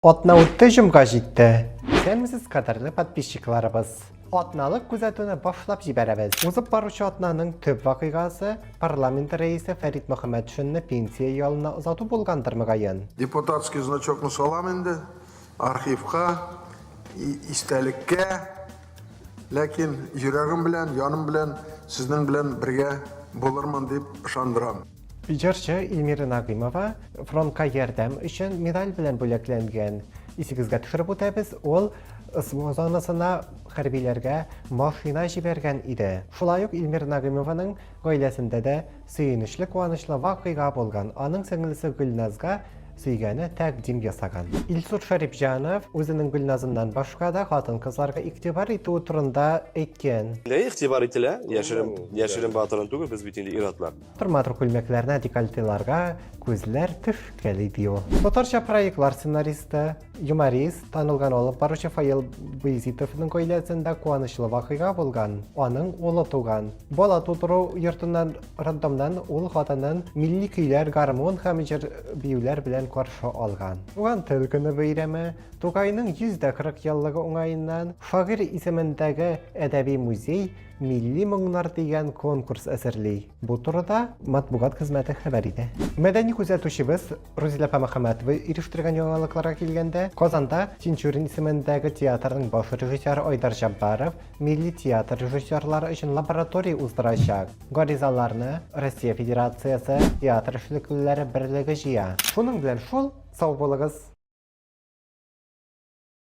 Атна үтте, җомга җитте. Исәнмесез, кадерле подписчикларыбыз. Атналык күзәтүне башлап җибәрәбез. Узып баручы атнаның төп вакыйгасы парламент рәисе Фәрит Мөхәммәтшинны пенсия ялына озату булгандыр, мөгаен. Депутатский значокны салам инде, архивка, истәлеккә. Ләкин йөрәгем белән, яным белән сезнең белән бергә булырмын дип ышандырам. Җырчы Эльмира Нагыймова фронтка ярдәм өчен медаль белән бүләкләнгән. Исегезгә төшереп үтәбез, ул СВО зонасына хәрбиләргә машина җибәргән иде. Шулай ук Эльмира Нагыймованың гаиләсендә дә сөенечле, куанычлы вакыйга булган. Аның сеңлесе Гөлназга сөйгәне тәкъдим ясаган. Илсур Шәрипҗанов үзенең Гөлназыннан башка да хатын-кызларга игътибар итүе турында әйткән. Нә игътибар ителә? Яшерен, яшерен батырын түгел, без бит инде ир-атлар. Матур-матур күлмәкләренә, декольтеларга күзләр төшкәли, ди ул. Татарча проектлар сценаристы, юморист, танылган алып баручы Фаил Баязитовның гаиләсендә куанычлы вакыйга булган. Аның улы туган. Бала тудыру йортыннан, роддомнан ул хатынын милли көйләр, гармун һәм җыр-биюләр белән каршы алган. Туган тел көне бәйрәме, Тукайның 140 еллыгы уңаеннан, шагыйрь исемендәге әдәби музей Милли моңнар дигән конкурс әзерли. Бу турыда матбугат хезмәте хәбәр итә. Мәдәни күзәтүчебез Рузилә апа Мөхәммәтова ирештерген яңалыкларга килгәндә, Казанда Тинчурин исемендәге театрның баш режиссеры Айдар Җаббаров милли театр режиссерлары өчен лаборатория уздырачак. Гаризаларны Россия Федерациясе театр эшлеклеләре берлеге җыя. Шуның белән шул, сау булыгыз!